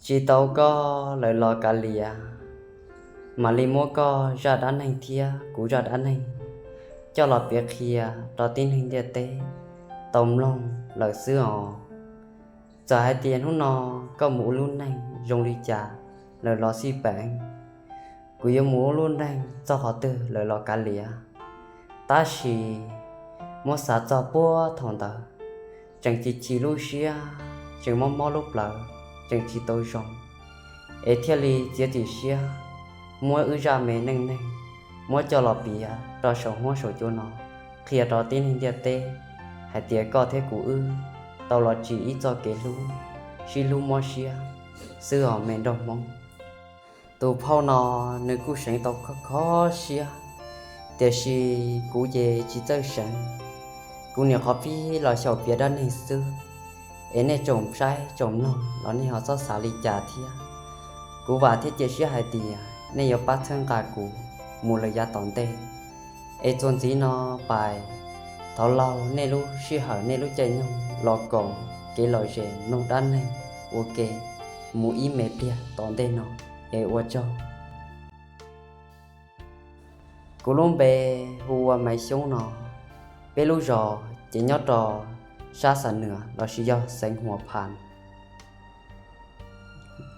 Tsis tau koj lawv los kav liam, mam li muab koj zaj dab neeg thiab kuv zaj dab neeg coj los piav qhia rau tib neeg ntiaj teb tau mloog lawm xwb os. Txawm hais tias hnub no koj mus ua lub neej zoo li cas lawm los xij peem, kuv yuav mus ua lub neej txog qhov twg lawm los kav liam. Tab sis muab xav txog puag thaum ntawd, tseem chim chim lub siab, tseem mob mob lub plawv, tseem tsis tau zoo, es thiaj li txiav txim siab muab wb zaj me neej neeg muab coj los piav rau saum huab saum cua no, qhia rau tib neeg ntiaj teb hais tias koj thiab kuv wb tau los tsim ib txoj kev hlub, sib hlub mob siab xwb os me nraug Hmoob. Tus phauj no nws kuj seev tau kho kho siab, tiam sis kuv ces tsis txawj seev. Kuv niam qhov pib los xyaum piav dab neeg xwb, es nej tsoom saib tsoom mloog los nej ho txhob xav li cas thiab. Kuv vam thiab cia siab hais tias nej yuav pab txhawb nqa kuv mus lawm yav tom ntej. Es txuas ntxiv no pais, thov laug nej lub sij hawm nej lub caij nyoog los koom kev lom zem mloog dab neeg ua ke mus ib me pliag tom ntej no, es ua tsaug. Kuv lub npe hu ua Maiv Xyoob no. Peb lub zos ces nyob rau sab Xam Nuam lossis yog xeev Huas Phas.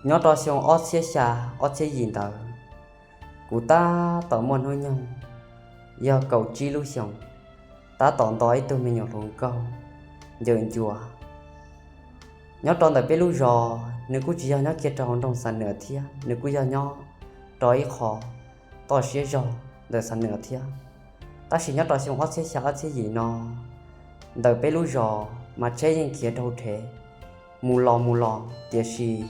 Nyob rau xyoo ob txhiab xya ob txhiab yim ntawd, kuv tab tom muaj hnub nyoog yog kaum tsib lub xyoos, tab tom nto ib tug me nyuam hluas nkauj ncaws ncua. Nyob rau ntawm peb lub zos, nws kuj tsis yog nyob kiag rau hauv nroog Xam Nuam thiab, nws kuj yog nyob rau ib qho toj siab zog ntawm Xam Nuam thiab. Tab sis nyob rau xyoo ob txhiab xya ob txhiab yim no, ntawm peb lub zos mas tsheb yeej khiav dhau rhev mus los mus los, tiam sis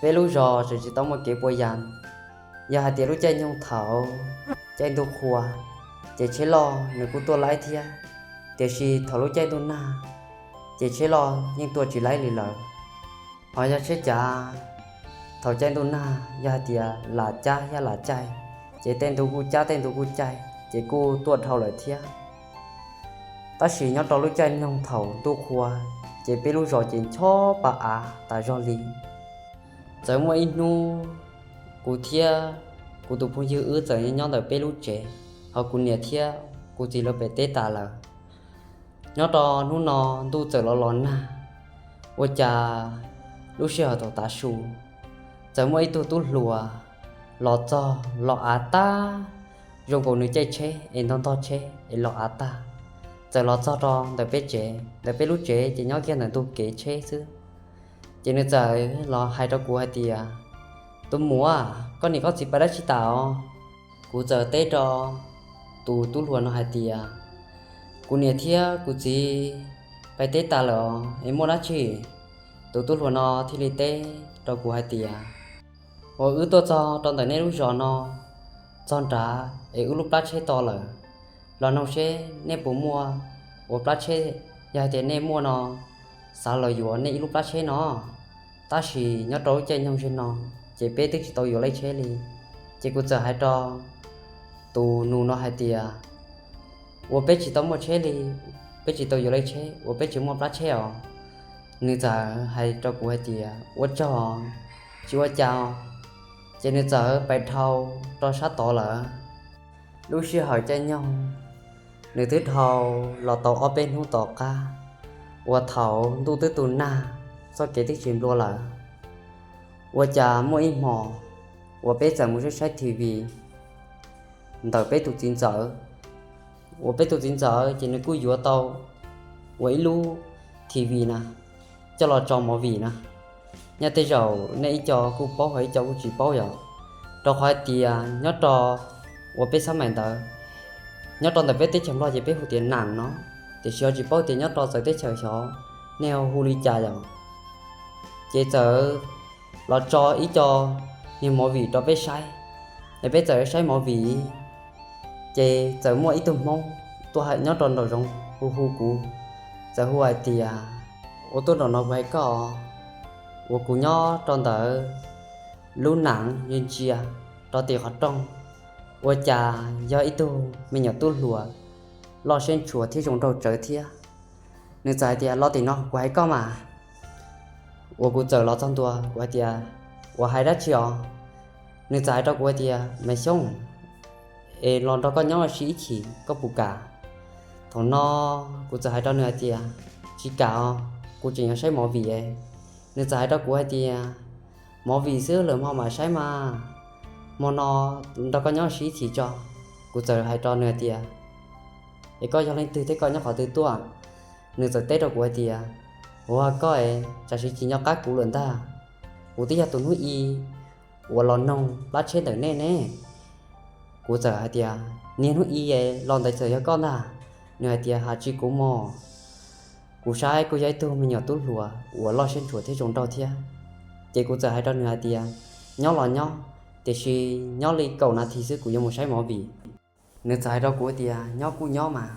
peb lub zos tseem tsis tau muaj kev puas yas. Yog hais tias lub caij nyoog thaum caij ntuj qhua, ces tsheb loj nws kuj tuaj laib thiab, tiam sis thaum lub caij ntuj nag, ces tsheb loj yeej tuaj tsis laib li lawm. Ho yog tsheb cav, thaum caij ntuj nag yog hais tias lam cab thiab lam caij, ces tej ntu kuj cab tej ntu kuj caij, ces kuj tuaj dhau lawm thiab. Tab sis nyob rau lub caij nyoog thaum ntuj qhua, ces peb lub zos ces ncho pa av tas zog li. Txawm muaj ib hnub, kuv thiab kuv tus phooj ywg wb txawm nyob ntawm peb lub tsev, ho kuv niam thiab kuv txiv lawv pem teb tas lawm. Nyob rau hnub no ntuj txawm los los nag, ua cas lub sij hawm thaum tav su, txawm muaj ib tug tub hluas los txog los av tag, zoo nkaus nws caij tsheb es ntog ntog tsheb es los av tag, txawm los txog rau ntawm peb tsev, ntawm peb lub tsev ces nyob kiag ntawm ntug kev tsheb xwb. Ces nws txawm los hais rau kuv hais tias, tus muam, koj niam koj txiv pais dab tsi tas os? Kuv txawm teb rau tus tub hluas no hais tias, kuv niam thiab kuv txiv pais teb tas lawm os, es muaj dab tsi? Tus tub hluas no thiaj li teb rau kuv hais tias, uas wb tuaj txog rau ntawm nej lub zos no, txog nrad es wb lub plab tsheb to lawm, los noog seb nej puas muaj uas plab tsheb, yog hais tias nej muaj no, xav los yuav nej ib lub plab tsheb no. Tab sis nyob rau lub caij nyoog ze no, ces peb twb tsis tau yuav lej tsheb li. Ces kuv txawm hais rau tus nus no hais tias, uas peb tsis tau muaj tsheb li, peb tsis tau yuav lej tsheb uas peb tsis muaj plab tsheb os. Nws txawm hais rau kuv hais tias, ua tsaug, tsis ua cas. Ces nws txawm pais dhau rau sab tod lawm. Lub sij hawm caij nyoog, nws twb dhau los tau ob peb hnub tom qab, uas thaum ntuj twb tu nag, txoj kev twb tsis nplua lawm, ua cas muaj ib hmos uas peb txawm mus saib saib T V ntawm peb tus txiv ntxawm. Uas peb tus txiv ntxawm ces nws kuj yuav tau uas ib lub T V na, coj los tso movie na. Nyob tej zaum nej ib co kuj paub ho ib co kuj tsis paub yom. Rau qhov hais tias nyob rau uas peb xab maim ntawd, nyob rau ntawm peb teb chaws Nplog ces peb hu tias nam no, tiam sis ho tsis paub tias nyob rau txawv teb chaws xyov nej ho hu li cas yom. Ces txawm los tso ib co niag movie rau peb saib, es peb txawm saib movie, ces txawm muaj ib tug Hmoob tuaj nyob rau nraum zoov hu hu kuv, txawm hu hais tias, ua tuaj nraum no kuv hais koj, uas kuv nyob rau ntawd lub nam ntsia rau tim qhov rooj, ua cas yog ib tug me nyuam tub hluas loj siab ntshua thiab zoo nraug tsawv thiab. Nws txawm hais tias, los tim no kuv hais koj mas. uas kuv txawm los txog ntua kuv hais tias, ua hais dab tsi os? Nws txawm hais rau kuv hais tias, Maiv Xyooj, es los nrog koj nyob ua si ib chim koj puas kam? Thaum no kuv txawm hais rau nws hais tias, tsis kam os, kuv tseem yuav saib movie. Nws txawm hais rau kuv hais tias, movie xwb lawm hmo mam saib mas, hmo no nrog koj nyob ua si ib chim tso. Kuv txawm hais rau nws hais tias, es koj yog leej twg thiab koj nyob qhov twg tuaj? Nws txawm teb rau kuv hais tias, ua koj es tsam sim tsis nco qab kuv lawm ntag, kuv twb yog tus hnub i uas los noog plab tsheb ntawm nej ne. Kuv txawm hais tias, niag hnub i los ntawd txawm yog koj ntag. Nws hais tias, ha tsis kuv mog, kuv saib kuj yog ib tug me nyuam tub hluas uas loj siab ntshuas thiab zoo nraug thiab. Ces kuv txawm hais rau nws hais tias, nyob los nyob, tiam sis nyob li kaum nas this xwb kuv yuav mus saib movie. Nws txawm hais rau kuv tias, nyob kuj nyob mas.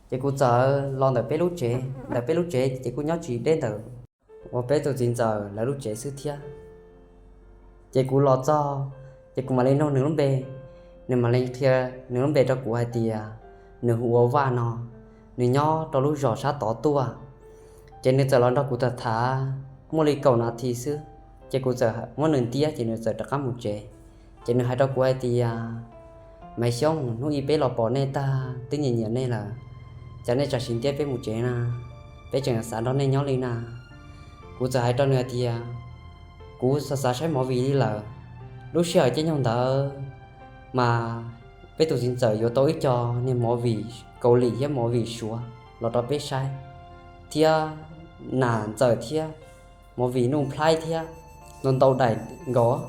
Ces kuv txawm los ntawm peb lub tsev, ntawm peb lub tsev ces kuj nyob tsis deb ntawm uas peb tus txiv ntxawm lawv lub tsev xwb thiab. Ces kuv los txog, ces kuv mam li nug nws lub npe. Nws mam li qhia nws lub npe rau kuv hais tias nws hu ua Vaj no, nws nyob rau lub zos sab tod tuaj. Ces nws txawm los nrog kuv tham tham muaj li kaum nas this xwb, ces kuv txawm muab nws ntiab ces nws txawm rov qab mus tsev. Ces nws hais rau kuv hais tias, Maiv Xyooj, hnub i peb los pom nej tag twb nyiam nyiam nej lawm, cas nej tsam sim ntiab peb mus tsev na? Peb tseem xav nrog nej nyob li na. Kuv txawm hais rau nws hais tias, kuv xav xav saib movie li lawm. Lub sij hawm caij nyoog ntawd mas peb tus txiv ntxawm yuav tau ib co niag movie Kaus Lim thiab movie Suav los rau peb saib, thiab nam ntxawm thiab movie Nuj Nplhaib thiab, ntau ntau daim nkaus,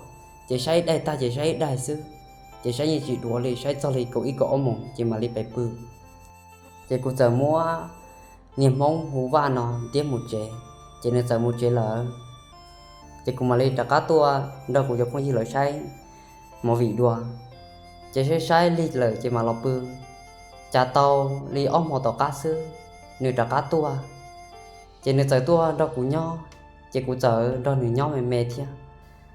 ces saib ib daim tag ces saib ib daim xwb, ces saib yeej tsis duav li, saib txog li kaum ib kaum ob moos ces mam li pem pw. Ces kuv txawm muab niag Hmoob hu Vaj no ntiab mus tsev, ces nws txawm mus tsev lawm. Ces kuv mam li rov qab tuaj nrog kuv cov phooj ywg lawv saib movie dua. Ces saib saib lig lawm ces mam los pw. Cas tau li ob hmo tom qab xwb, nws rov qab tuaj. Ces nws txawm tuaj nrog kuv nyob, ces kuv txawm nrog nws nyob me me thiab.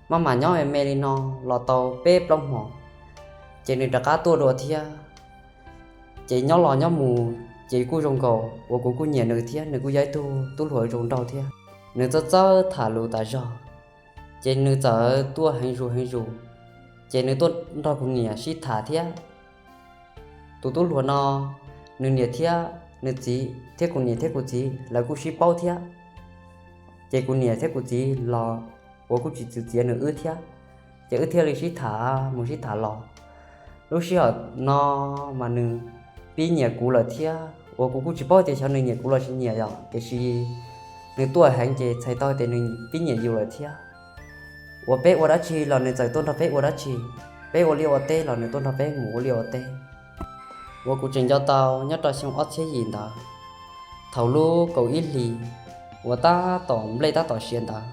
Maj mam nyob me me li no los tau peb plaub hmo, ces nws rov qab tuaj dua thiab. Ces nyob los nyob mus ces kuj zoo nkaus uas kuv kuj nyiam nws thiab, nws kuj yog ib tug tub hluas zoo nraug thiab. Nws txawj txawj tham lus tas zog, ces nws txawm tuaj heev zus heev zus, ces nws tuaj nrog kuv niam sib tham thiab. Tus tub hluas no, nws niam thiab nws txiv thiab kuv niam thiab kuv txiv lawv kuj sib paub thiab. Ces kuv niam thiab kuv txiv los uas kuj tsis txwv txiav nws wb thiab, ces wb thiaj li sib tham mus sib tham los. Lub sij hawm no mas nws pib nyiam kuv lawm thiab, uas kuv kuj tsis paub tias xyov nws nyiam kuv los tsis nyiam yom, tiam sis nws tuaj heev ces txhais tau tias nws pib nyiam yus lawm thiab. Uas peb ua dab tsi los nws txawm tuaj nrog peb ua dab tsi, peb ua liaj ua teb los nws tuaj nrog peb mus ua liaj ua teb. Uas kuv tseem nco tau nyob rau xyoo ob txhiab yim ntawd, thaum lub kaum ib hlis uas tab tom nplej tab tom siav ntawd,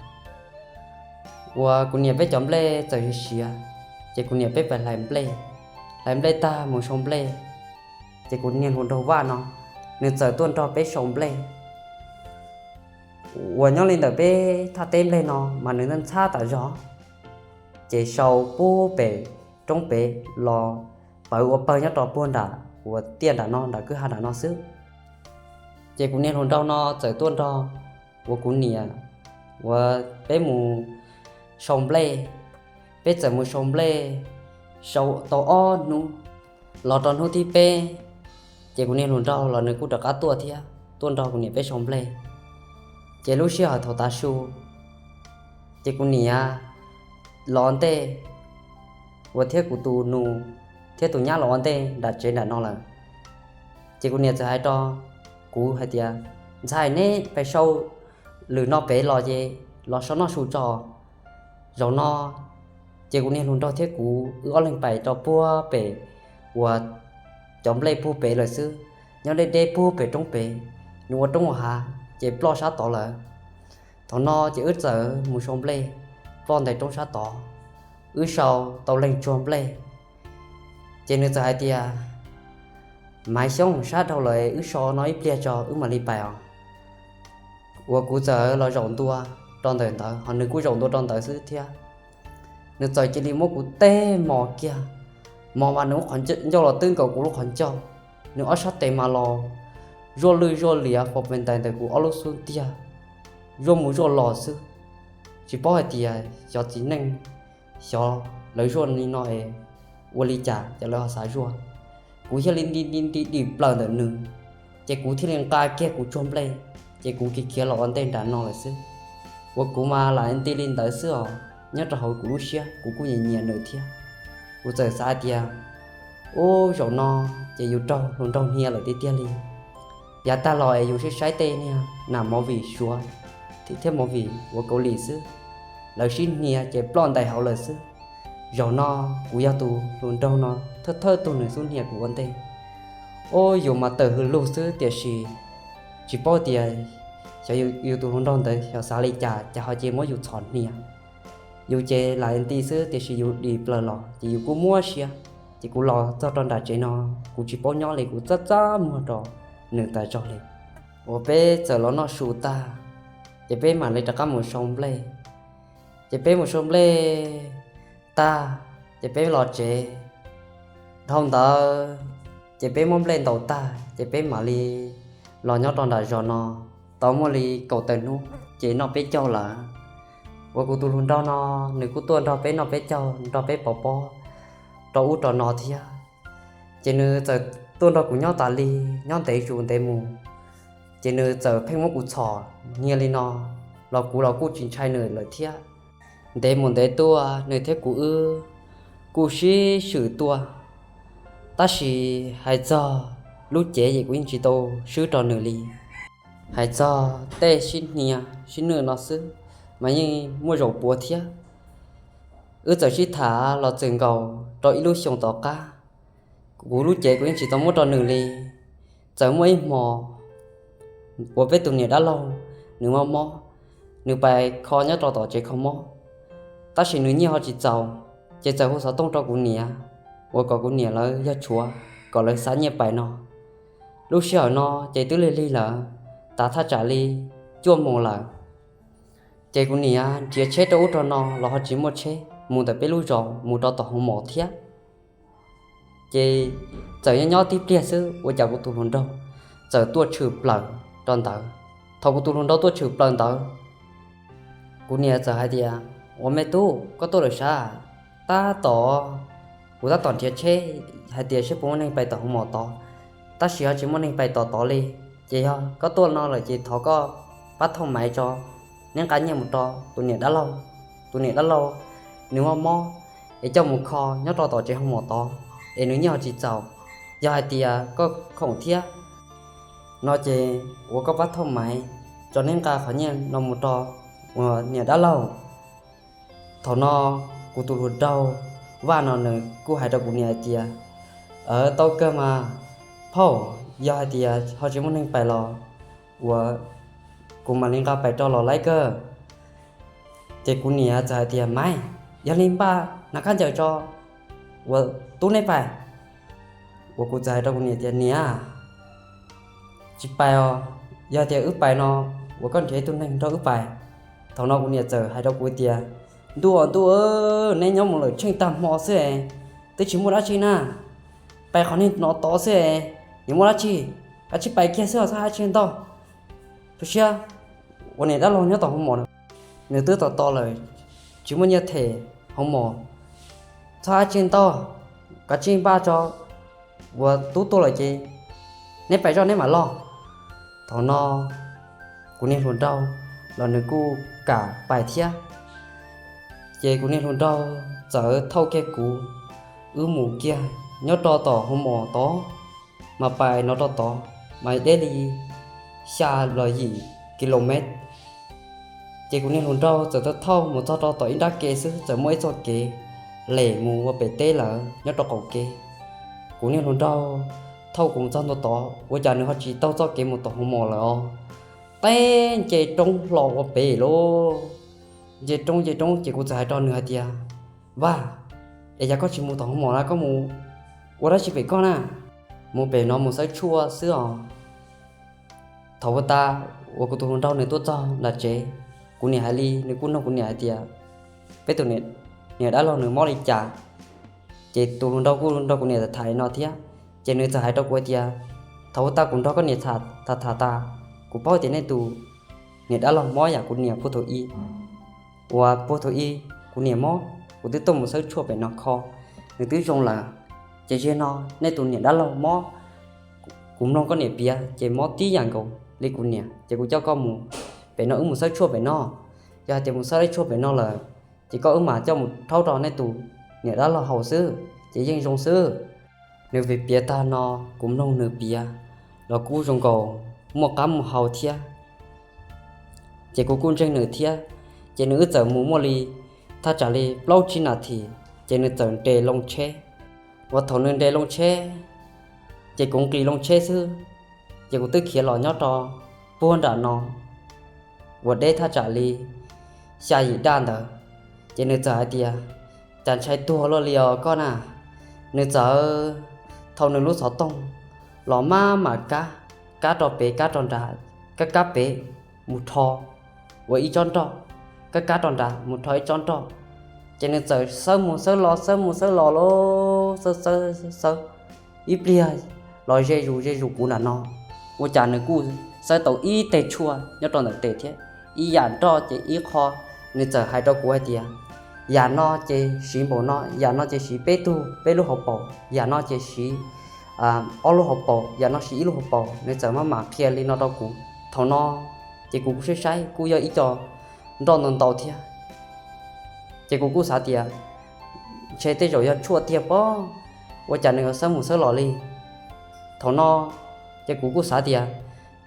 uas kuv niam peb cov nplej txawm siav siav, ces kuv niam peb pais hlais nplej, hlais nplej tag mus sau nplej, ces kuv niag hluas nraug Vaj no, nws txawm tuaj nrog peb sau nplej. Uas nyob li ntawm peb thaj teb nplej no mas nws ntxhab tas zog, ces sau pub pem roob pem los pawv ua pawg nyob rau puag nram uas tiaj nram no nram kwj ha nram no xwb. Ces kuv niag hluas nraug no txawm tuaj nrog uas kuv niam uas peb mus sau nplej. Peb txawm mus sau nplej, sau tau ob hnub, los rau hnub thib peb, ces kuv niag hluas nraug los nws kuj rov qab tuaj thiab, tuaj nrog kuv niam peb sau nplej. Ces lub sij hawm thaum tav su, ces kuv niam los ua ntej, uas thiab kuv tus nus thiab tus nyab los ua ntej nram tsev nram no lawm. Ces kuv niam txawm hais rau kuv hais tias, ntxhais, neb pais sau lwm no pem los ces los so noj su tso zaum no. Ces kuv niag hluas nraug thiab kuv wb ob leeg pais rau puag pem uas cov nplej puag pem lawm xwb, nyob deb deb puag pem roob pem, nws ua roob ua hav ces ploj sab tod lawm. Thaum no ces wb txawm mus sau nplej ploj ntais roob sab tod, wb sau tau leej tsuag nplej. Ces nws txawm hais tias, Maiv Xyooj, sab dhau lawm, wb so no ib pliag tso wb mam li pais os. Uas kuv txawm los zaum ntua rau ntawm ntawd, ho nws kuj zaum ntua rau ntawd xwb thiab. Nws txawm cia li muab kuv teb mos kiag, mos mas nws lub qhov ncauj los twb nkaus kuv lub qhov ncauj, nws ob sab tes mas los zuaj lwj zuaj liav pov pes ntais ntawm kuv ob lub xub ntiag, zuaj mus zuaj los xwb. Tsis paub hais tias xyov txiv neej, xyov lawv zuaj li no es ua li cas ces lawv ho xav zuaj. Kuv thiaj li nti nti nti dim plaws ntawm nws, ces kuv thiaj li nqa kiag kuv tsuag nplej, ces kuv khiav khiav los ua ntej nram no lawm xwb. Uas kuv mas lam nti li ntawd xwb os, nyob rau hauv kuv lub siab kuv kuj nyiam nyiam nws thiab. Kuv txawm xav tias, ub, zaum no ces yus raug hluas nraug hnia lawm tiag tiag li. Yav tag los es yus saib saib tej niag nam movie Suav thiab movie uas Kaus Lim xwb, lawv sib hnia ces ploj ntais hauv lawm xwb. Zaum no kuv yog tus hluas nraug no thawj thawj tug nws xub hnia kuv ua ntej. Ub, yus mas tawm hws lug xwb tiam sis tsis paub tias xyov yus tus hluas nraug ntawd xyov xav li cas ces ho cia muab yus txhom hnia. Yus ces lam nti xwb tiam sis yus dim plaws los ces yus kuj muab siab. Ces kuv los txog rau nram tsev no, kuv tsis paub nyob li, kuv txaj txaj muag rau nws tas zog li. Uas peb txawm los noj su tag, ces peb mam li rov qab mus sau nplej. Ces peb mus sau nplej tag, ces peb los tsev. Dhau ntawd ces peb muab nplej ntaus tag ces peb mam li los nyob rau nram zos no. Tau muaj li kaum tawm hnub ces noj peb caug lawm. Uas kuv tus hluas nraug no, nws kuj tuaj nrog peb noj peb caug, nrog peb pov pob rau ub rau no thiab. Ces nws txawm tuaj nrog kuv nyob tas li, nyob ntev zus ntev mus, ces nws txawm pheej muab kuv txhom hnia li no, los kuv los kuj tsis ntshai nws lawm thiab. Ntev mus ntev tuaj nws thiab kuv wb kuj sib swm tuaj, tab sis hais txog lub cev ces kuv yeej tsis tau swb rau nws li. Hais txog tej sib hnia sib nwj no xwb mas yeej muaj zaus puav thiab. Wb txawm sib tham los txwm nkaus rau ib lub xyoo tom qab, kuv lub cev kuv yeej tsis tau muab rau nws li. Txawm muaj ib hmo uas peb tus niam dab laug nws mob mob, nws pais kho nyob rau tom tsev kho mob, tab sis nws nyiaj ho tsis txaus, ces txawm hu xov tooj rau kuv niam, uas kom kuv niam lawv yog tshuav kom lawv xa nyiaj pais no. Lub sij hawm no ces twb lig lig lawm, tas thaj tsam li cuaj moos lawm. Ces kuv niam nrhiav tsheb rau ub rau no los ho tsis muaj tsheb mus ntawm peb lub zos mus rau tom hoo mos thiab. Ces txawm nyob nyob tib pliag xwb ua cas kuv tus hluas nraug txawm tuaj tshwm plaws rau ntawd. Thaum kuv tus hluas nraug tuaj tshwm plaws ntawd, kuv niam txawm hais tias, ua me tub, koj tuaj lawm sav? Tab tom, kuv tab tom nrhiav tsheb hais tias seb puas muaj neeg pais tom hoo mos tod, tab sis ho tsis muaj neeg pais tom tod li. Ces yog koj tuaj no lawm ces thov koj pab thauj maiv tso, neb nqa nyiaj mus rau tus niam dab laug. Tus niam dab laug nws mob mob, es coj mus kho nyob rau tom tsev hoo mos tod, es nws nyiaj ho tsis txaus. Yog hais tias koj khoom thiab no ces ua koj pab thauj maiv tso, neb nqa qhov nyiaj no mus rau ua niam dab laug. Thaum no kuv tus hluas nraug Vaj no nws kuj hais rau kuv niam hais tias, tau kawg mas phauj, yog hais tias ho tsis muaj neeg pais los uas kuv mam li nqa pais rau los laib kawg. Ces kuv niam txawm hais tias, maiv, yog li npaj hnav khaub ncaws tso, uas tub neb pais. Uas kuv txawm hais rau kuv niam tias, niam, tsis pais os, yog tias wb pais no uas koj nrhiav ib tug neeg nrog wb pais. Thaum no kuv niam txawm hais rau kuv tias, ntuj aw ntuj, neb nyob mus lawm tsheej tag hmo xwb es twb tsis muaj dab tsi na, pais qhov niag no tod xwb es yuav muaj dab tsi, kav tsij pais kiag xwb os, txhob hais dab tsi ntau. Tu siab, ua niam dab laug nyob tom hoo mos, nws twb tos tos lawm, tsis muaj nyiaj them hoo mos, txhob hais dab tsi ntau, kav tsij npaj tso, uas tub tuaj lawm ces neb pais zoj neb mam los. Thaum no kuv niag hluas nraug los nws kuj kam pais thiab. Ces kuv niag hluas nraug txawm thauj kiag kuv, wb mus kiag nyob rau tom hoo mos tod, mas pais no rau tod mas deb li xya los yim kilomev. Ces kuv niag hluas nraug txawm thauj mus txog rau tom ib nrab ke xwb txawm muaj ib txoj kev lem mus ua pem teb lawm nyob rau qaum kev. Kuv niag hluas nraug thauj kuv mus txog ntua tod ua cas nws ho tsis taug txoj kev mus tom hoo mos lawm os, teb nce roob hlo ua pem lauj. Nce roob nce roob ces kuv txawm hais rau nws hais tias, Vaj, es yog koj tsis mus tom hoo mos na, koj mus ua dab tsi pem koj na? Mus pem no mus xawb tshuaj xwb os. Thaum ua tas uas kuv tus hluas nraug nws tuaj txog nram tsev, kuv niam hais li, nws kuj nug kuv niam hais tias, peb tus niam dab laug nws mob li cas? Ces tus hluas nraug kuj nrog kuv niam tham li no thiab. Ces nws txawm hais rau kuv hais tias, thaum ua tas kuv nrog koj niam tham tham tas, kuv paub tias nej tus niam dab laug mob yam kuv niam puag thaum ub. uas puag thaum ub kuv niam mob, kuv twb tuaj mus xawb tshuaj pem no kho, nws twb zoo lawm. Ces zaum no nej tus niam dab laug mob, kuv mloog koj niam piav ces mob tib yam nkaus li kuv niam, ces kuv coj koj mus pem no, wb mus xawb tshuaj pem no. Yog hais tias mus xawb tshuaj pem no lawm, ces koj wb mam coj mus rhaub rau nej tus niam dab laug haus xwb ces yeej zoo xwb. Nws piav piav tag no, kuv mloog nws piav los kuj zoo nkaus muaj qab muaj hau thiab. Ces kuv kuj ntseeg nws thiab. Ces nws wb txawm mus muaj li thaj tsam li plaub tsib nas this, ces nws txawm nres loo tsheb. Uas thaum nws nres loo tsheb, ces kuv nqis loo tsheb xwb, ces kuv twb khiav los nyob rau puag nram no uas deb thaj tsam li xya yim daj ntawd. Ces nws txawm hais tias, cas ntshai tuag luaj li os koj na. Nws txawm thau nws lub xov tooj los maj mam kab, kab rau pem kab rau nrad, kab kab pem mus rho ua ib tsob nroj, kab kab rau nrad mus rho ib tsob nroj. Ces nws txawm xawb mus xawb los xawb mus xawb los los xawb xawb xawb ib pliag los ze zus ze zus kuv nram no. Ua cas nws kuj xawb tau ib teg tshuaj nyob rau ntawm tes thiab, ib yam nroj ces ib qho. Nws txawm hais rau kuv hais tias, yam no ces siv npaum no, yam no ces siv peb tug peb lub hauv paus, yam no ces siv ob lub hauv paus, yam no siv ib lub hauv paus. Nws txawm maj mam qhia li no rau kuv. Thaum no ces kuv kuj saib saib kuj yog ib co nroj ntau ntau thiab. Ces kuv kuj xav tias, ntshe tej zaum yog tshuaj tiag pob, ua cas nws yuav xawb mus xawb los li. Thaum no ces kuv kuj xav tias,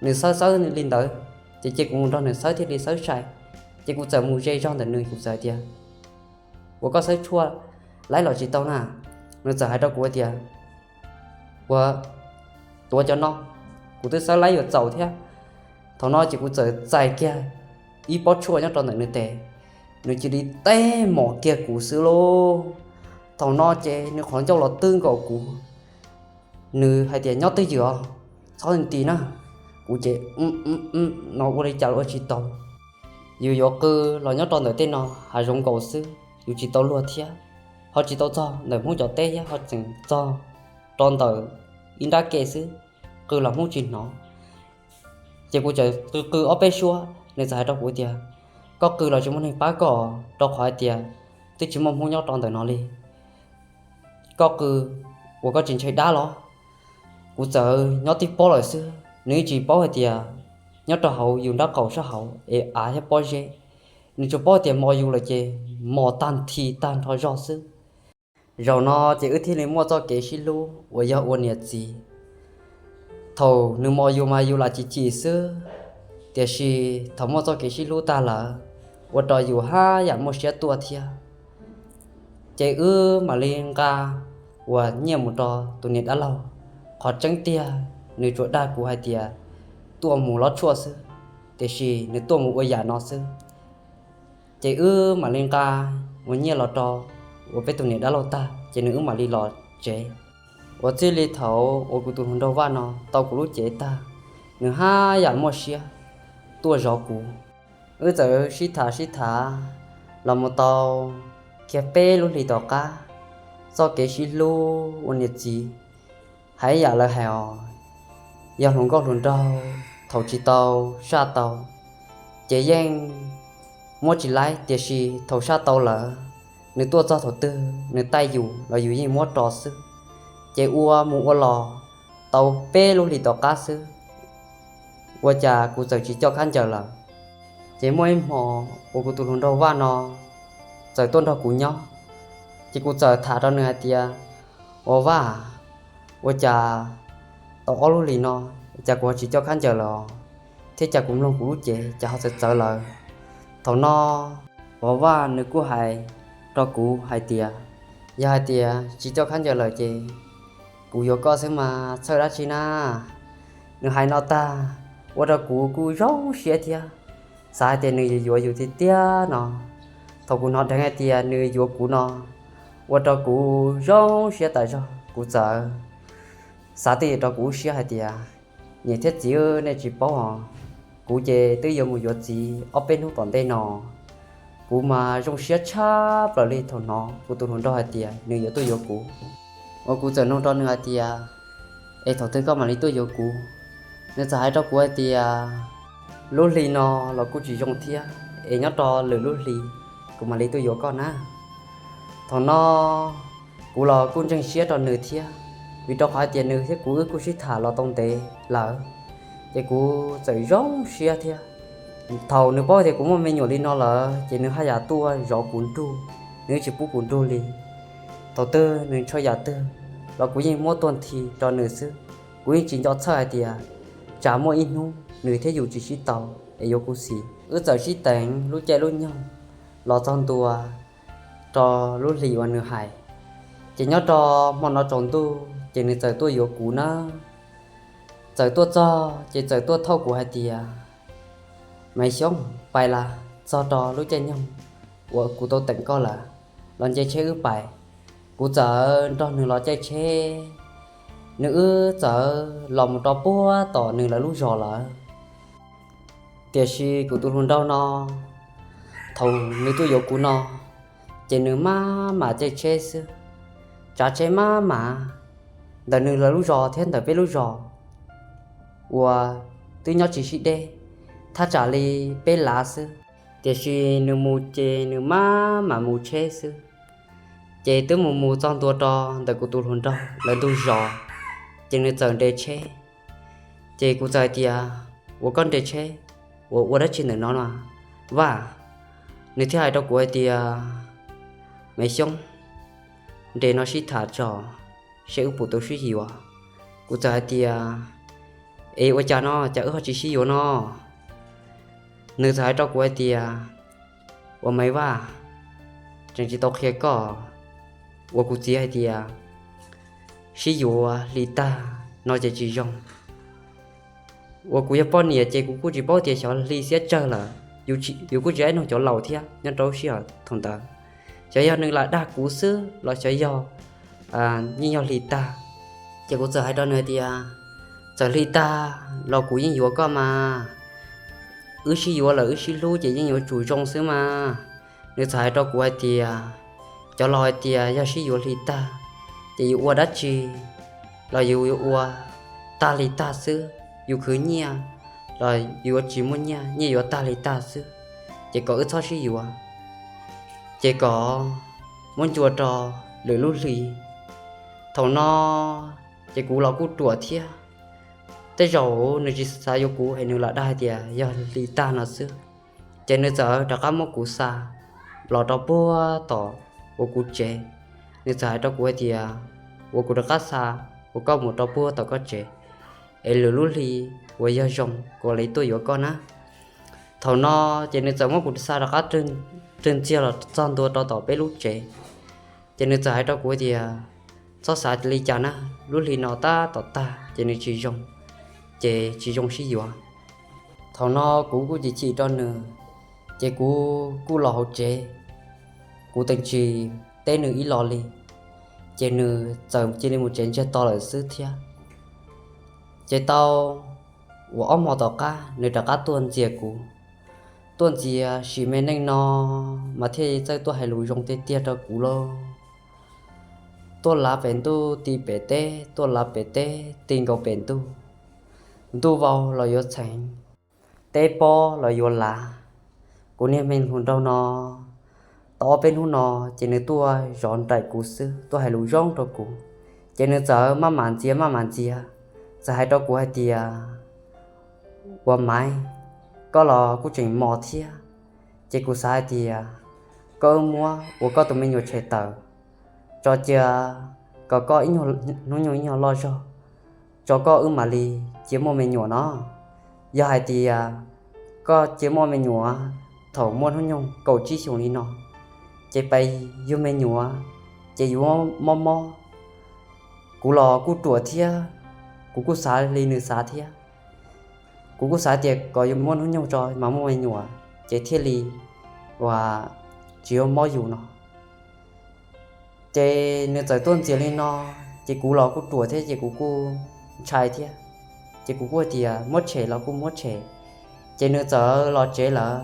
nws xawb xawb li ntawd, ces cia kuv mus nrog nws xawb thiaj li xawb sai. Ces kuv txawm mus ze zog ntawm nws, kuv txawm hais tias, ua koj xawb tshuaj laib los tsis tau na? Nws txawm hais rau kuv tias, ua, tuav cov no, kuv twb xawb laib yuav txaus thiab. Thaum no ces kuv txawm txais kiag ib pob tshuaj nyob rau ntawm nws tes, nws cia li teb mos kiag kuv xwb lauj. Thaum no ces nws qhov ncauj los twb nkaus kuv, nws hais tias, nyob twj ywm os, txhob nti na. Kuv ces, no ua li cas los ua tsis tau. Yus yuav qw los nyob rau ntawm tej no hav zoov nkaus xwb, yus tsis tau luag thiab, ho tsis tau txog ntawm Hmoob cov teb thiab, ho tseem txog rau ntawm ib nrab ke xwb, qw los Hmoob tsis hnov. Ces kuv txawm qw qw ob peb suab, nws txawm hais rau kuv tias, koj qw los tsis muaj neeg pab koj, rau qhov hais tias twb tsis muaj Hmoob nyob rau ntawm no li. Koj qw ua koj tsis ntshai dab los? Kuv txawm nyob tib pob lawm xwb, nws yeej tsis paub hais tias nyob rau hauv yus nraub qaum sab hauv es av thiab pob zeb, nws tsuas paub tias mos yus lawm ces mos tag nthi tag nrho zog xwb. Zaum no ces wb thiaj li muaj txoj kev sib hlub uas yog ua niam txiv. Thaum nws mos yus mas yus lam chim chim xwb, tiam sis thaum muaj txoj kev sib hlub tag lawm, ua rau yus haj yam muaj siab tuaj thiab. Ces wb mam li nqa uas nyiaj mus rau tus niam dab laug. Qhov tseeb tiag nws tsuas dag kuv hais tias tuaj mus lob tshuaj xwb, tiam sis nws tuaj mus ua yam no xwb. Ces wb mam li nqa uas nyiaj los rau uas peb tus niam dab laug tag, ces nws wb mam li los tsev. Uas txij li thaum uas kuv tus hluas nraug Vaj no tau kuv lub cev tag, nws haj yam muaj siab tuaj zov kuv. Wb txawm sib tham sib tham los mus tau kiag peb lub hlis tom qab, txoj kev sib hlub ua niam txiv, hais yam lawv hais os, yog hluas nkauj hluas nraug thaum tsis tau saj tau ces yeej muab tsis laib, tiam sis thaum saj tau lawm, nws tuaj txog thaum twg nws taij yus los yus yeej muab rau xwb. Ces ua mus ua los tau peb lub hlis tom qab xwb, ua cas kuv txawm tsis coj khaub ncaws lawm. Ces muaj ib hmo uas kuv tus hluas nraug Vaj no txawm tuaj nrog kuv nyob, ces kuv txawm tham rau nws hais tias, ua Vaj, ua cas tau ob lub hlis no cas kuv ho tsis coj khaub ncaws lawm, thiab cas kuv mloog kuv lub cev cas ho txawv txawv lawm. Thaum no ua Vaj nws kuj hais rau kuv hais tias, yog hais tias tsis coj khaub ncaws lawm ces kuv yuav koj xwb mas txhawj dab tsi na. Nws hais no tag, ua rau kuv kuj zoo siab thiab, xav hais tias nws yuav yuav yus tiag tiag no. Thaum kuv hnov dheev hais tias nws yuav kuv no, ua rau kuv zoo siab tas zog. Kuv txawm xav twj ywm rau kuv lub siab hais tias, niam thiab txiv, nej tsis paub os, kuv ces twb yuav mus yuav txiv ob peb hnub tom ntej no. Kuv mas zoo siab tshaj plaws li thaum hnov kuv tus hluas nraug hais tias nws yuav tuaj yuav kuv. Uas kuv txawm nug rau nws hais tias, es thaum twg koj mam li tuaj yuav kuv? Nws txawm hais rau kuv hais tias, lub hli no los kuj tsis zoo thiab, es nyob rau lwm lub hli kuv mam li tuaj yuav koj na. Thaum no kuv los kuj ntseeg siab rau nws thiab, vim rau qhov hais tias nws thiab kuv wb kuj sib tham los tau ntev lawm, ces kuv txawm zoo siab thiab. Thaum nws paub tias kuv muaj me nyuam li no lawm ces nws haj yam tuaj zov kuv nrug, nws tsis pub kuv nrug li. Thaum twg nws ntshaw yam twg los kuv yeej muab tuag nthi rau nws xwb. Kuv yeej tsis nco txhawj hais tias tsam muaj ib hnub nws thiab yus tsis sib tau es yuav kuv xis. Wb txawm sib teev lub caij lub nyoog los txog ntua rau lub hlis uas nws hais. Ces nyob rau hmo no tsaus ntuj ces nws txawm tuaj yuav kuv na. Txawm tuaj txog ces txawm tuaj thauj kuv hais tias, Maiv Xyooj, pais las, txog rau lub caij nyoog uas kuv tau teem koj lawm, los nce tsheb wb pais. Kuv txawm nrog nws los caij tsheb, nws wb txawm los mus rau puag tom nws lawv lub zos lawm. Tiam sis kuv tus hluas nraug no, thaum nws tuaj yuav kuv no, ces nws maj mam caij tsheb xwb, tsav tsheb maj mam ntawm nws lawv lub zos thiab ntawm peb lub zos uas twb nyob tsis sib deb, thaj tsam li peb lav xwb. Tiam sis nws mus ces nws maj mam mus tsheb xwb. Ces twb mus mus txog ntua rau ntawm kuv tus hluas nraug lawv ntug zos, ces nws txawm nres tsheb. Ces kuv txawm hais tias, Ua koj nres tsheb ua ua dab tsi ntawm no no, Vaj? Nws thiaj hais rau kuv hais tias, Maiv Xyooj, nres no sib tham tso, seb wb puas tau sib yuav. Kuv txawm hais tias, Es ua cas no cas wb ho tsis sib yuav no? Nws txawm hais rau kuv hais tias, Ua Maiv Vaj, tseem tsis tau qhia koj, uas kuv txiv hais tias sib yuav hli tag no ces tsis zoo. Uas kuv yog poj niam ces kuv kuj tsis paub tias xyov hli xiab tsawg lawm, yus kuj tsis dab nug cov laus thiab nyob rau lub sij hawm thaum ntawd, xyov yog nws lam dag kuv xwb los xyov yog yeej yog hli tag. Ces kuv txawm hais rau nws hais tias, Txawm hli tag los kuv yeej yuav koj mas. Wb sib yuav lawm wb sib hlub ces yeej yuav tsum zoo xwb mas. Nws txawm hais rau kuv hais tias, Cov laus hais tias yog sib yuav hli tag ces yus ua dab tsi los yus yuav ua tag li tag xwb, yus khwv nyiaj los yus yuav tsis muaj nyiaj, nyiaj yuav tag li tag xwb, ces kom wb txhob sib yuav, ces kom muab ncua rau lwm lub hli. Thaum no ces kuv los kuj ruam thiab, tej zaum nws tsis xav yuav kuv es nws lam dag hais tias yog hli tag no xwb. Ces nws txawm rov qab muab kuv xa los rau puag tom uas kuv tsev. Nws txawm hais rau kuv hais tias, Ua kuv rov qab xa uas koj mus rau puag tom koj tsev, es lwm lub hli uas yog zoo kuv mam li tuaj yuav koj na. Thaum no ces nws txawm muab kuv xa rov qab rwg ntxiag los txog ntua rau tom peb lub tsev. Ces nws txawm hais rau kuv tias, Txhob xav li cas na, lub hli no tab tom tag ces nws tsis zoo, ces tsis zoo sib yuav. Thaum no kuv kuj chim chim rau nws, ces kuv kuj los hauv tsev, kuv teem tsis teb nws ib los li, ces nws txawm cia li mus tsev ntsiag to lawm xwb thiab. Ces tau uas ob hmo tom qab nws rov qab tuaj ntxias kuv. Tuaj ntxias sim me neej no mas thiaj txawj tuaj hais lus zoo tiag tiag rau kuv lauj. Tuaj lav pem ntuj ti pem teb, tuaj lav pem teb ti nkaus pem ntuj. Ntuj vau los yuav txheev, teb pob los yuav lav. Kuv niag me hluas nraug no, tau ob peb hnub no ces nws tuaj zov nraim kuv xwb, tuaj hais lus zoo rau kuv. Ces nws txawm maj mam ntxias maj mam ntxias, txawm hais rau kuv hais tias, Ua Maiv, koj los kuj tseem mos thiab. Ces kuv xav hais tias koj wb muab ua koj tus me nyuam tshem tawm, tso cia kom koj ib nyuag hnub nyoog ib nyuag loj zog, tso koj wb mam li cia muaj me nyuam no. Yog hais tias koj cia muaj me nyuam thaum muaj hnub nyoog kaum tsib xyoos li no, ces pes yug me nyuam ces yuav mob mob. Kuv los kuj ruam thiab, kuv kuj xav li nws xav thiab. Kuv kuj xav tias kom yuav muaj hnub nyoog tso mas muaj me nyuam, ces thiaj li uas tsis yuav mob yus no. Ces nws txawm tuaj ntxias li no, ces kuv los kuj ruam thiab ces kuv kuj ntshai thiab. Ces kuv kuj tias muab tshem los kuj muab tshem. Ces nws txawm los tsev lawm,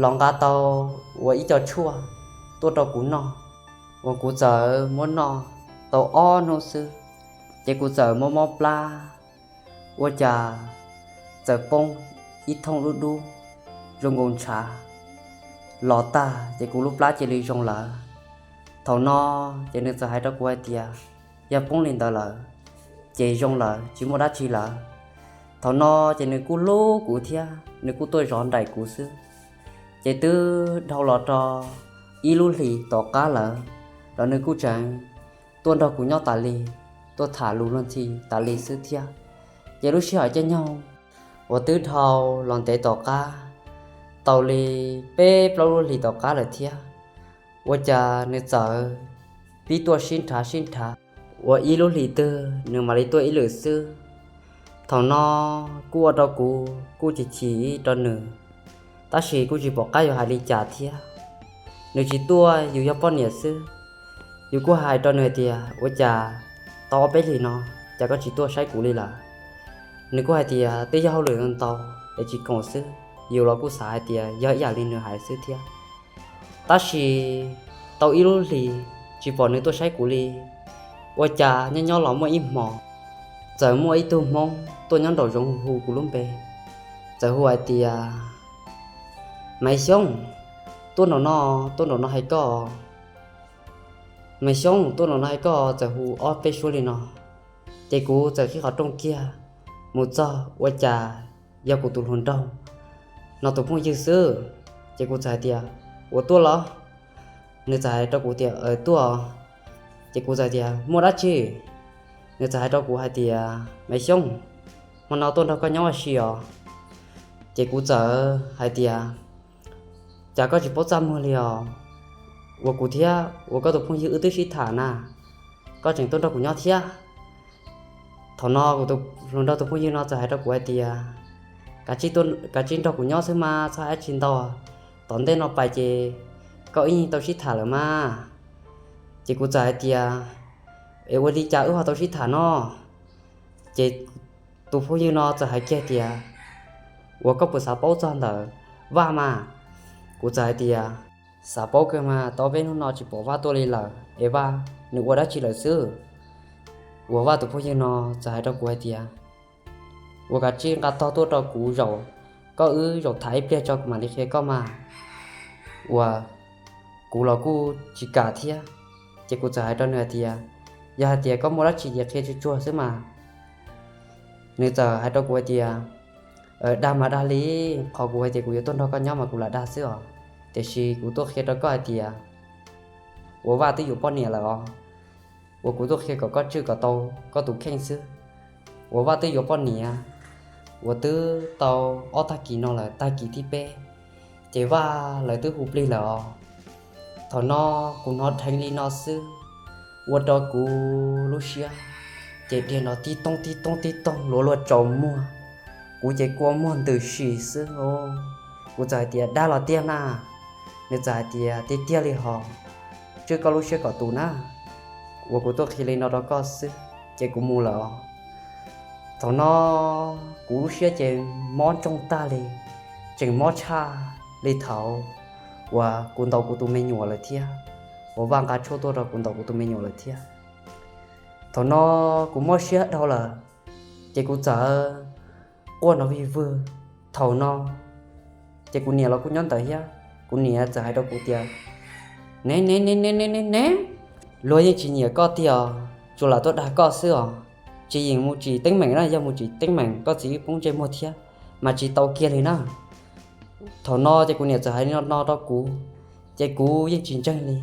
los nqa tau uas ib co tshuaj tuaj rau kuv noj, uas kuv txawm muab noj tau ob hnub xwb, ces kuv txawm mob mob plab, ua cas txawm poob ib thooj dub dub zoo nkaus ntshav. los tag ces kuv lub plab cia li zoo lawm. Thaum no ces nws txawm hais rau kuv hais tias, yog poob li ntawd lawm ces zoo lawm, tsis muaj dab tsi lawm. Thaum no ces nws kuj hlub kuv thiab nws kuj tuaj zov nraim kuv xwb. Ces twb dhau los rau ib lub hlis tom qab lawm los nws kuj tseem tuaj nrog kuv nyob tas li, tuaj tham lus luag ntxhi tas li xwb thiab. Ces lub sij hawm caij nyoog uas twb dhau los ntev tom qab, tau li peb plaub lub hlis tom qab lawm thiab, ua cas nws txawm pib tuaj sib nrhav sib nrhav, ua ib lub hlis twg nws mam li tuaj ib lwm xwb. Thaum no kuj ua rau kuv kuj chim chim rau nws, tab sis kuj tsis pom qab yuav hais li cas thiab. Nws tsis tuaj yus yog poj niam xwb, yus kuj hais rau nws hais tias ua cas tau ob peb hlis no cas koj tsis tuaj saib kuv li lawm. Nws kuj hais tias twb yog hauj lwm ntau es tsis khoom xwb, yus los kuj xav hais tias yog ib yam li nws hais xwb thiab. Tab sis tau ib lub hlis tsis pom nws tuaj saib kuv li, ua cas nyob nyob los muaj ib hmo txawm muaj ib tug Hmoob tuaj nyob nraum zoov hu kuv lub npe, txawm hu hais tias, Maiv Xyooj, tuaj nraum no, tuaj nraum no hais koj. Maiv Xyooj, tuaj nraum no hais koj, txawm hu ob peb suab li no. Ces kuv txawm qhib qhov rooj kiag mus txog ua cas yog kuv tus hluas nraug no tus phooj ywg xwb. Ces kuv txawm hais tias, Ua tuaj los? Nws txawm hais rau kuv tias, Tuaj. Ces kuv txawm tias, Muaj dab tsi? Nws txawm hais rau kuv hais tias, Maiv Xyooj, hmo no tuaj nrog koj nyob ua si os. Ces kuv txawm hais tias, Cas koj tsis paub txaj muag li os? Uas kuv thiab uas koj tus phooj ywg wb twb sib tham na, koj tseem tuaj nrog kuv nyob thiab. Thaum no kuv tus hluas nraug tus phooj ywg no txawm hais rau kuv hais tias, Kav tsij nrog kuv nyob xwb mas txhob hais dab tsi ntau, tom ntej no pais ces koj wb yeej tau sib tham lawm mas. Ces kuv txawm hais tias, Es ua li cas wb ho tau sib tham no? Ces tus phooj ywg no txawm hais kiag tias, Uas koj puas xav paub txog ntawm Vaj mas? Kuv txawm hais tias, Xav paub kawg mas, tau peb hnub no tsis pom Vaj tuaj li lawm es Vaj nws ua dab tsi lawm xwb. Uas Vaj tus phooj ywg no txawm hais rau kuv hais tias, Uas kav tsij nqa tog tuaj rau kuv zaum, koj wb zaum tham ib pliag tso kuv mam li qhia koj mas. Uas kuv los kuj tsis kam thiab, ces kuv txawm hais rau nws hais tias, Yog hais tias koj muaj dab tsi ces qhia tsuag tsuag xwb mas. Nws txawm hais rau kuv hais tias, Dag mas dag li, qhov kuv hais tias kuv yuav tuaj nrog koj nyob mas kuv lam dag xwb os, tiam sis kuv tuaj qhia rau koj hais tias uas Vaj twb yuav poj niam lawm os, uas kuv tuaj qhia kom koj tswj kom tau koj tus kheej xwb. Uas Vaj twb yuav poj niam uas twb tau ob tag kis no lawm, tag kis thib peb, ces Vaj lawv twb hu plig lawm os. Thaum no kuv hnov dheev li no xwb, ua rau kuv lub siab ces dhia nrov tib tooj tib tooj tib tooj luav luag tsaus muag. Kuv ces kua muag ntws si xwb os. Kuv txawm hais tias, Dag los tiag na? Nws txawm hais tias, Tiag tiag li hos, tswj koj lub siab kom tus na, uas kuv tuaj qhia li no rau koj xwb, ces kuv mus lawm os. Thaum no kuv lub siab ces mob ntsoog tag li, tseem mob tshaj li thaum uas kuv ntaus kuv tus me nyuam lawm thiab, uas Vaj nqa tshuaj tuaj rau kuv ntaus kuv tus me nyuam lawm thiab. Thaum no kuv mob siab dhau lawm, ces kuv txawm quaj nrov vig vwg. Thaum no ces kuv niam los kuj nyob ntawd thiab, kuv niam txawm hais rau kuv tias, Ne ne ne ne ne ne ne, luag yeej tsis nyiam koj tiag, tsuas lam tuaj dag koj xwb os. Tsis yeem mus tsim teeb meem na, yog mus tsim teeb meem koj txiv poob ntsej muag thiab mas tsis tau kiag li na. Thaum no ces kuv niam txawm hais li no rau kuv, ces kuv yeej tsis ntseeg li.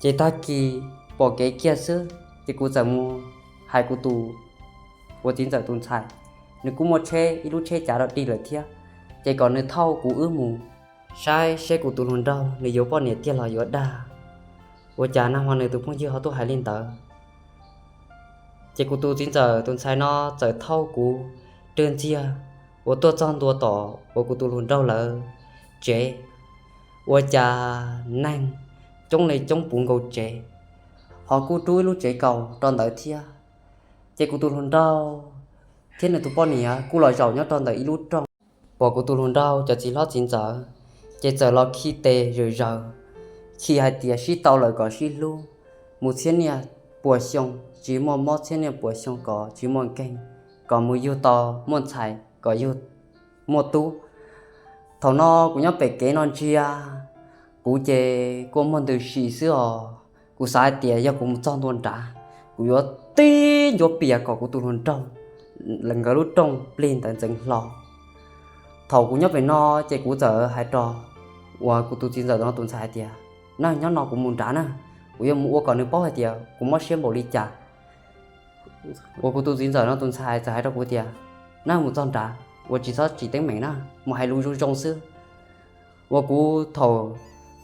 Ces tag kis pom kev kiag xwb ces kuv txawm mus hais kuv tus, kuv txiv ntxawm tus ntxhais, nws kuj muaj tsheb, ib lub tsheb cav rau dig lawm thiab, ces kom nws thauj kuv wb mus saib seb kuv tus hluas nraug nws yuav poj niam tiag los yuav dag, ua cas nag hmo nws tus phooj ywg ho tuaj hais li ntawd. Ces kuv tus txiv ntxawm tus ntxhais no txawm thauj kuv rwg ntxiag uas tuaj txog ntua tom uas kuv tus hluas nraug lawv tsev, ua cas neeg coob li coob puv nkaus tsev, ho kuj rub ib lub tsev kaus rau ntawd thiab. Ces kuv tus hluas nraug thiab nws tus poj niam kuj los zaum nyob rau ntawm ib lub rooj. Pom kuv tus hluas nraug cov txiv hlob txiv ntxawm, ces txawm los khi tes zawm zaws, khi hais tias sib tau lawm kom sib hlub, mus txhiab niaj puas xyoo tsis muaj mob, txhiab niaj puas xyoo kom tsis muaj nkeeg, kom mus yug tau muaj ntxhais kom yug muaj tub. Thaum no kuv nyob pem kev no ntsia Kuv ces kua muag ntws si xwb os. Kuv xav hais tias yog kuv mus txog ntua nrad, kuv yuav tib ncuav pias kom kuv tus hluas nraug nkawd lub rooj plig ntawd ntxeev hlo. Thaum kuv nyob pem no ces kuv txawm hais rau uas kuv tus txiv ntxawm no tus ntxhais hais tias, na, nyob no kuv mus nrad na, kuv yuav mus ua kom nws paub hais tias kuv mob siab npaum li cas. Uas kuv tus txiv ntxawm no tus ntxhais txawm hais rau kuv tias, na, mus txog nrad uas tsis txhob tsis teeb meem na, mus hais lus zoo zoo xwb. Uas kuv thaum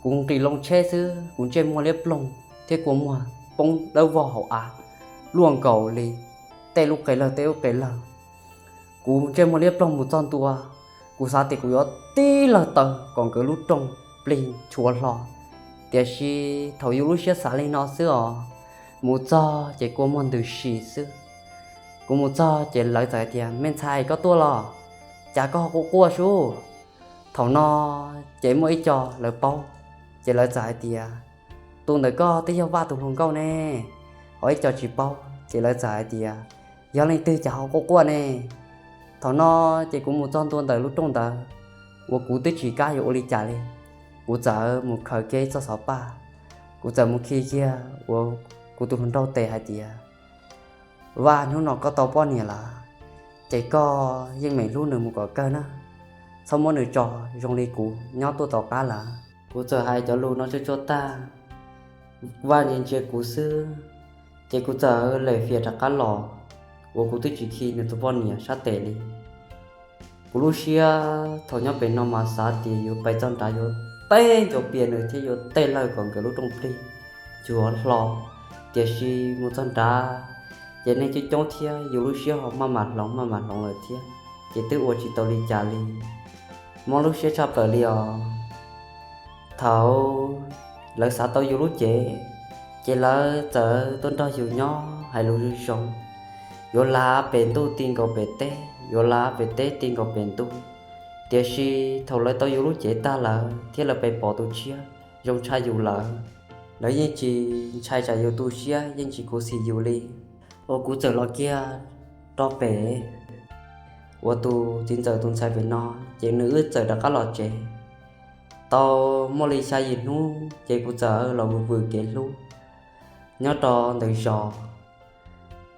kuv nqis loo tsheb xwb, kuv ntsej muag liab ploog thiab kua muag poob dawb vog hauv av, luaj nkaus li tej lub qe lawg tej lub qe lawg. Kuv ntsej muag liab ploog mus txog ntua, kuv xav tias kuv yuav tib lawg taw kom nkawd lub rooj plig nchuav hlo. Tiam sis thaum yus lub siab xav li no xwb os, mus txog ces kua muag ntws si xwb. Kuv mus txog ces lawv txawm hais tias, me ntxhais, koj tuaj los? Cas koj ho quaj quaj sub? Thaum no ces muaj ib co lawv paub, ces lawv txawm hais tias, tus ntawm koj twb yog Vaj tus hluas nkauj ne. Ho ib co tsis paub ces lawv txawm hais tias, yog leej twg cas ho quaj quaj ne? Thaum no ces kuv mus txog ntua ntawm lub rooj ntawd, uas kuv twb tsis kam yuav ua li cas li. Kuv txawm mus khaws kiag ib txoj xov paj, kuv txawm mus khi kiag uas kuv tus hluas nraug tes hais tias, Vaj, hnub no koj tau poj niam lawm, ces koj yeej meem hlub nws mus kom kawg na, txhob muab nws tso zoo li kuv nyob tuaj tom qab lawm. Kuv txawm hais cov lus no tsuag tsuag tag, Vaj ntsia ntsia kuv xwb, ces kuv txawm lem fias rov qab los, uas kuv twb tsis khi nws tus poj niam sab tes li. Kuv lub siab thaum nyob pem no mas xav tias yuav pais txog nrad yuav tej ncuav pias nws thiab yuav tej lawg kom nkawd lub rooj plig nchuav hlo. Tiam sis mus txog nrad ces neeg coob coob thiab yus lub siab ho maj mam hloov maj mam hloov lawm thiab, ces twb ua tsis tau li cas li. Mob lub siab tshaj plaws li os. Thaum lawv xav tau yus lub cev, ces lawv txawm tuaj nrog yus nyob hais lus zoo zoo. Yuav lav pem ntuj ti nkaus pem teb, yuav lav pem teb ti nkaus pem ntuj. Tiam sis thaum lawv tau yus lub cev tag lawm thiab lawv pais pom tus tshiab zoo tshaj yus lawm, lawv yeej tsis ntshai tsam yus tu siab, yeej tsis khuv xim yus li. Uas kuv txawm los kiag rau pem uas tus txiv ntxawm tus ntxhais pem no, ces nws wb txawm rov qab los tsev. Tau muaj li xya yim hnub ces kuv txawm los vwm vwm kev hlub nyob rau ntawm zos.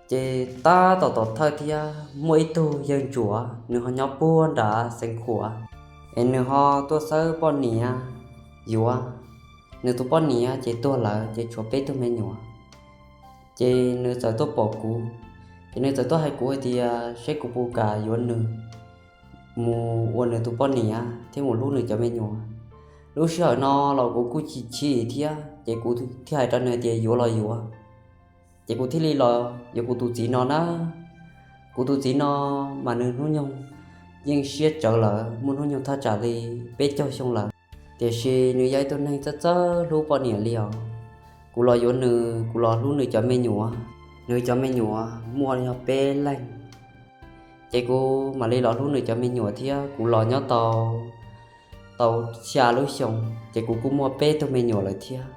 Ces tab tom tom thawj thiab muaj ib tug yawg ntsuav, nws ho nyob puag nram Xeev Khuam, es nws ho tuaj xawb poj niam yuav. Nws tus poj niam ces tuag lawm ces tshuav peb tug me nyuam. Ces nws txawm tuaj pom kuv, ces nws txawm tuaj hais kuv hais tias seb kuv puas kam yuav nws mus ua nws tus poj niam thiab mus hlub nws cov me nyuam. Lub sij hawm no los kuv kuj chim chim thiab, ces kuv thiaj hais rau nws tias yuav los yuav. Ces kuv thiaj li los yuav kuv tus txiv no na. Kuv tus txiv no mas nws hnub nyoog yeej siab tsawv lawm, muaj hnub nyoog thaj tsam li peb caug xyoo lawm, tiam sis nws yog ib tug neeg txawj txawj hlub poj niam li os. Kuv los yuav nws, kuv los hlub nws cov me nyuam. Nws cov me nyuam muaj yog peb leeg, ces kuv mam li los hlub nws cov me nyuam thiab. Kuv los nyob tau tau xya lub xyoo, ces kuv kuj muaj peb tug me nyuam lawm thiab.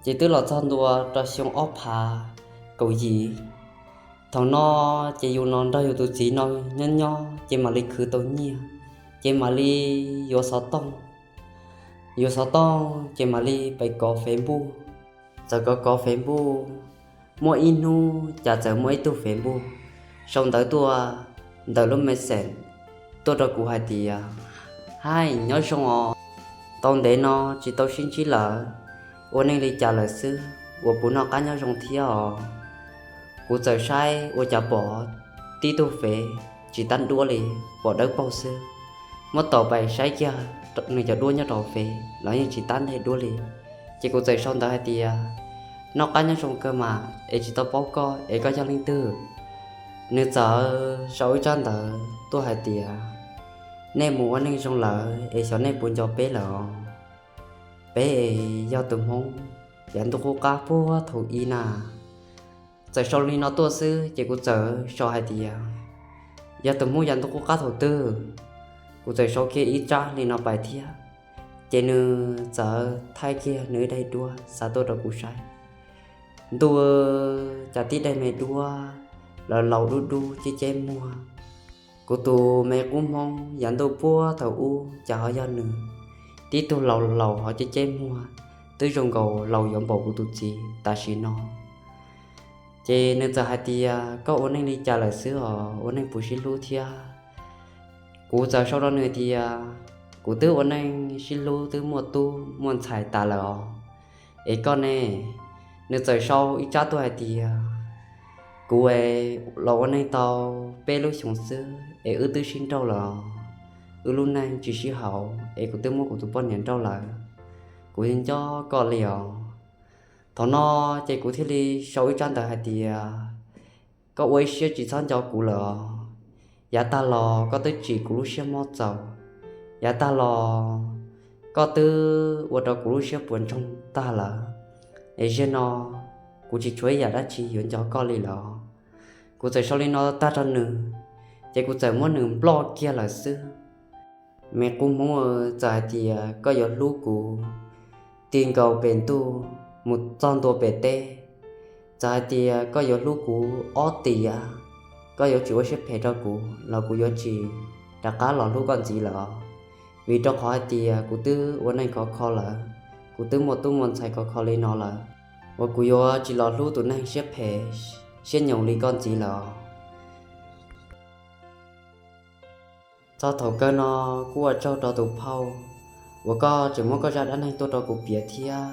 Ces twb los txog ntua rau xyoo ob phav kaum yim, thaum no ces yus no nrog yus tus txiv no nyob nyob ces mam li khwv tau nyiaj, ces mam li yuav xov tooj. Yuav xov tooj ces mam li pais kov Facebook. Txawm kov kov Facebook, muaj ib hnub cas txawm muaj ib tug Facebook sau ntawv tuaj ntawm lub message tuaj rau kuv hais tias, Hi, nyob zoo os. Tau ntev no tsis tau sib ntsib lawm, ua neej li cas lawm xwb uas puas noj qab nyob zoo thiab os? Kuv txawm saib ua cas pom tib tug fev tsis tab duab li, pom dawb paug xwb. Muab tom pais saib kiag nws cov duab nyob rau fev los yeej tsis tab nteg duab li. Ces kuv txawm sau ntawv hais tias, Noj qab nyob zoo kawg mas, es tsis tau paub koj es koj yog leej twg? Nws txawm sau ib tsab ntawv tuaj hais tias, Nej mus ua neej zoo lawm es xyov nej puas nco peb lawm os. Peb es yog tus Hmoob yav ntuj qub qab puag thaum ub na. Txawm sau li no tuaj xwb ces kuv txawm sau hais tias, Yog tus Hmoob yav ntuj qub qab thaum twg? Kuv txawm sau kiag ib tsab li no pais thiab. Ces nws txawm thaij kiag nws ib daim duab xa tuaj rau kuv saib. Ntuj, cas tib daim me duab laus laus dub dub ceb ceb muag. Kuv tus me qub Hmoob yav ntuj puag thaum ub cas ho yog nws. tib tug laus laus ho ceb ceb muag, twb zoo nkaus laus yuav npaum kuv tus txiv tam sim no. Ces nws txawm hais tias, koj ua neej li cas lawm xwb os, ua neej puas sib hlub thiab? Kuv txawm sau rau nws tias, kuv twb ua neej sib hlub twb muaj tub muaj ntxhais tas lawm os. Es koj ne? Nws txawm sau ib tsab tuaj hais tias, kuv es los ua neej tau peb lub xyoos xwb es wb twb sib nrauj lawm os. Wb lub neej tsis sib haum es kuv twb muab kuv tus poj niam nrauj lawm. Kuv yeej nco koj li os. Thaum no ces kuv thiaj li sau ib tsab ntawd hais tias, koj ua ib siab tsis txhob nco kuv lawm os. Yav tag los koj twb tsim kuv lub siab mob txaus. Yav tag los koj twb ua rau kuv lub siab puas ntsoog tag lawm. Es ziag no kuv tsis tshuav ib yam dab tsi yuav nco koj li lawm. Kuv txawm sau li no tag rau nws, ces kuv txawm muab nws nploj kiag lawm xwb. Me qub Hmoob txawm hais tias koj yuav hlub kuv ti nkaus pem ntuj mus txog ntua pem teb. Txawm hais tias koj yuav hlub kuv ob tiam, koj yuav tsis ua siab phem rau kuv los kuv yuav tsis rov qab los hlub koj ntxiv lawm os. Vim rau qhov hais tias kuv twb ua neej khov kho lawm, kuv twb muaj tub muaj ntxhais khov kho li no lawm, uas kuv yuav tsis los hlub tus neeg siab phem siab nyoos li koj ntxiv lawm os. Txog thaum kawg no kuj ua tsaug rau tus phauj uas koj tseem muab koj zaj dab neeg tuaj rau kuv piav thiab.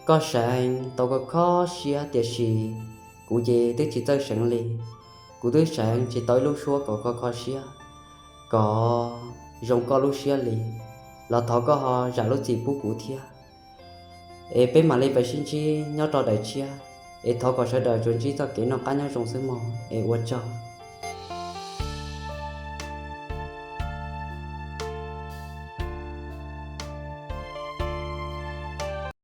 Koj seev tau koj kho siab tiam sis kuv ces twb tsis txawj seev li. Kuv twb seev tsis tau ib lub suab kom koj kho siab, kom zoo koj lub siab li. Los thov koj ho zam lub txim pub kuv thiab. Es peb mam li pais sib ntsib nyob rau daim tshiab. Es thov kom sawv daws tsuas ntsib txoj kev noj qab nyob zoo xwb mog, es ua tsaug.